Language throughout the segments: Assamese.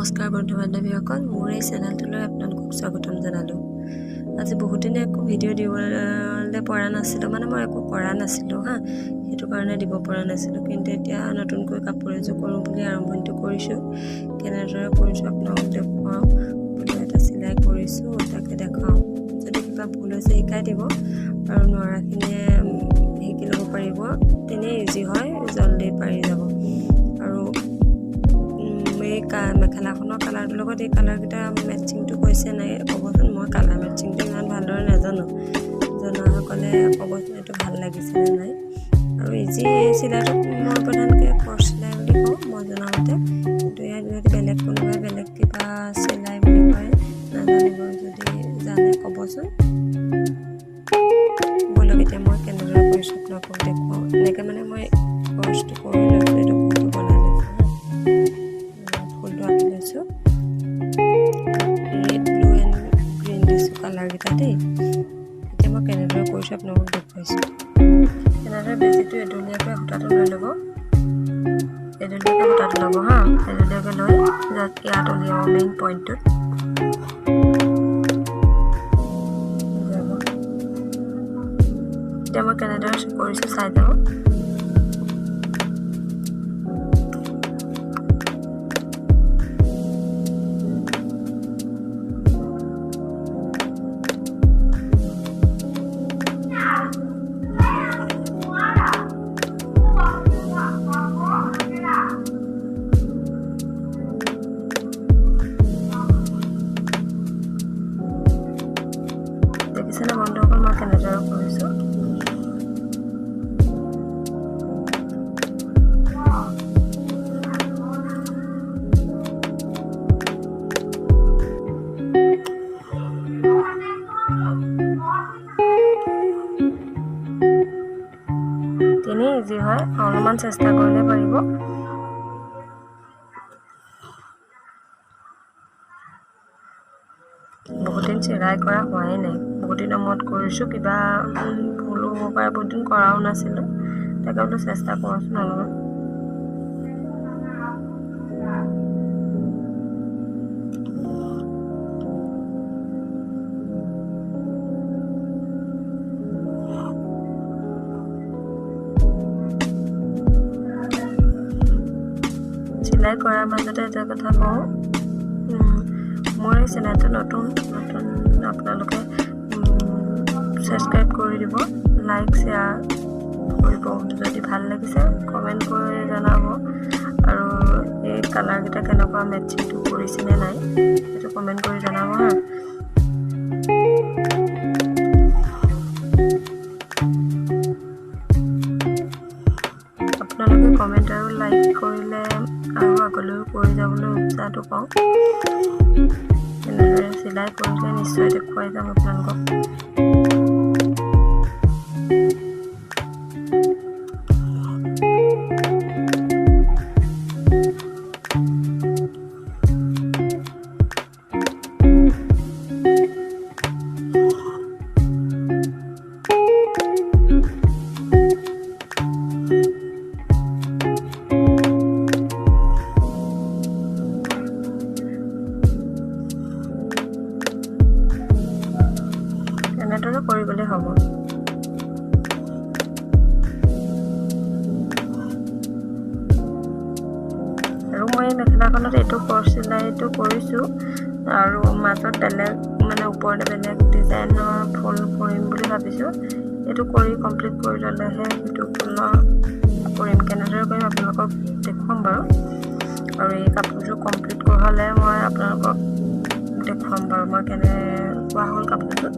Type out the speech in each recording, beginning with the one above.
নমস্কাৰ বন্ধু বান্ধৱীসকল, মোৰ এই চেনেলটোলৈ আপোনালোকক স্বাগতম জনালোঁ। আজি বহুত দিনে একো ভিডিঅ' দিবলৈ পৰা নাছিলোঁ, মানে মই একো কৰা নাছিলোঁ হা, সেইটো কাৰণে দিব পৰা নাছিলোঁ। কিন্তু এতিয়া নতুনকৈ কাপোৰ এযোৰ কৰোঁ বুলি আৰম্ভণিটো কৰিছোঁ। কেনেদৰে কৰিছোঁ আপোনালোকক দেখুৱাওঁ বুলি এটা চিলাই কৰিছোঁ, তাকে দেখাওঁ। যদি কিবা ভুল হৈছে শিকাই দিব আৰু নোৱাৰাখিনিয়ে শিকি ল'ব পাৰিব। তেনেই ইজি হয়, জল্দি পাৰি যাব। আৰু এই মেখেলাখনৰ কালাৰটোৰ লগত এই কালাৰকেইটা মেটচিংটো হৈছে নাই ক'বচোন। মই কালাৰ মেটচিংটো ইমান ভালদৰে নাজানো, জনাসকলে ক'বচোন এইটো ভাল লাগিছেনে নাই। আৰু ইজি চিলাইটো মই প্ৰধানকৈ ক্ৰছ চিলাই বুলি কওঁ মই জনামতে, কিন্তু ইয়াত যদি বেলেগ কোনোবাই বেলেগ কিবা চিলাই বুলি কয় নাজানিব, যদি জানে ক'বচোন। ব'লক এতিয়া মই কেনেদৰে কৰিছোঁ আপোনালোকক দেখুৱাওঁ। এনেকৈ মানে মই ক্ৰছটো কৰি লৈছোঁ, এইটো ফুলটো বনাই লৈছোঁ, ফুলটো আঁকি লৈছোঁ। ৰেড, ব্লু এণ্ড গ্ৰীণ দিছোঁ কালাৰকেইটা দেই। এতিয়া মই কেনেদৰে কৰিছোঁ আপোনালোকক দেখুৱাইছোঁ। কেনেদৰে বেজীটো এডলীয়াকৈ সূতাটো লৈ ল'ব, এডলীয়াকৈ সূতাটো ল'ব হা, এডলীয়াকৈ লৈ ইয়াত উলিয়াব মেইন পইণ্টটোত উলিয়াব। এতিয়া মই কেনেদৰে কৰিছোঁ চাই যাব। দেখিছেনে বন্ধুসকল মই কেনেদৰে কৰিছোঁ? তেনেই ইজি হয়, অলপমান চেষ্টা কৰিলে পাৰিব। বহুত দিন চিলাই কৰা হোৱাই নাই, বহুত দিনৰ মূৰত কৰিছোঁ, কিবা ভুলো হ'ব পাৰে, বহুত দিন কৰাও নাছিলোঁ, তাকে বোলো চেষ্টা কৰোঁচোন অলপমান। চিলাই কৰাৰ মাজতে এটা কথা কওঁ, মোৰ এই চেনেলটো নতুন নতুন, আপোনালোকে ছাবস্ক্ৰাইব কৰি দিব, লাইক শ্বেয়াৰ কৰিব, যদি ভাল লাগিছে কমেণ্ট কৰি জনাব। আৰু এই কালাৰকেইটা কেনেকুৱা মেটচিংটো কৰিছেনে নাই সেইটো কমেণ্ট কৰি জনাব হা। আপোনালোকে কমেণ্ট আৰু লাইক কৰিলে আৰু আগলৈও কৰি যাবলৈ উৎসাহটো পাওঁ। এনেদৰে চিলাই কৰিলে নিশ্চয় দেখুৱাই যাম আপোনালোকক। এনেদৰে কৰি গ'লে হ'ব। আৰু মই এই মেখেলাখনত এইটো ক্ৰছ চিলাইটো কৰিছোঁ আৰু মাজত বেলেগ মানে ওপৰতে বেলেগ ডিজাইনৰ ফুল কৰিম বুলি ভাবিছোঁ। এইটো কৰি কমপ্লিট কৰি ল'লেহে সেইটো ফুলৰ কৰিম, কেনেদৰে কৰিম আপোনালোকক দেখুৱাম বাৰু। আৰু এই কাপোৰযোৰ কমপ্লিট হ'লে মই আপোনালোকক দেখুৱাম বাৰু মই কেনেকুৱা হ'ল কাপোৰযোৰ।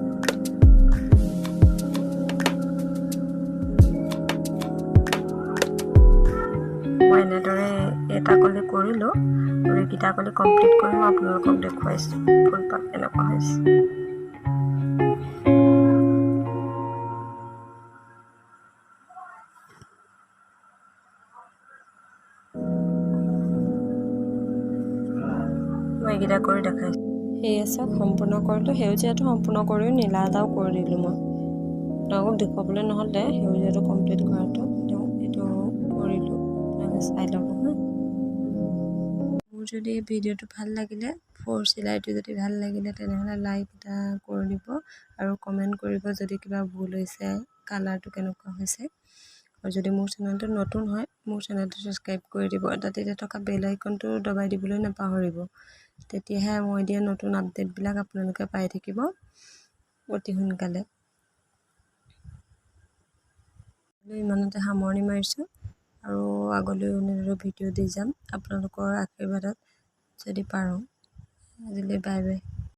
মই এনেদৰে এটা কলি কৰিলোঁ আৰু এইকেইটা কলি কমপ্লিট কৰি মই আপোনালোকক দেখুৱাইছোঁ ফুলপাহ কেনেকুৱা হৈছে। মই এইকেইটা কৰি দেখাইছোঁ। সেয়ে চাওক সম্পূৰ্ণ কৰিলোঁ, সেউজীয়াটো সম্পূৰ্ণ কৰিও নীলা এটাও কৰি দিলোঁ মই। আপোনালোকক দেখুৱাবলৈ নহ'লে সেউজীয়াটো কমপ্লিট কৰাটো, কিন্তু এইটো কৰিলোঁ, আপোনালোকে চাই ল'ব হা। মোৰ যদি ভিডিঅ'টো ভাল লাগিলে, ফ'ৰ চিলাইটো যদি ভাল লাগিলে, তেনেহ'লে লাইক এটা কৰি দিব আৰু কমেণ্ট কৰিব যদি কিবা ভুল হৈছে, কালাৰটো কেনেকুৱা হৈছে। আৰু যদি মোৰ চেনেলটো নতুন হয়, মোৰ চেনেলটো ছাবস্ক্ৰাইব কৰি দিব। তাতে থকা বেল আইকনটো দবাই দিবলৈ নাপাহৰিব। তেতিয়াহে মই দিয়া নতুন আপডেটবিলাক আপোনালোকে পাই থাকিব অতি সোনকালে। ইমানতে সামৰণি মাৰিছোঁ আৰু আগলৈও এনেদৰে ভিডিঅ' দি যাম আপোনালোকৰ আশীৰ্বাদত, যদি পাৰোঁ। আজিলৈ বাই বাই।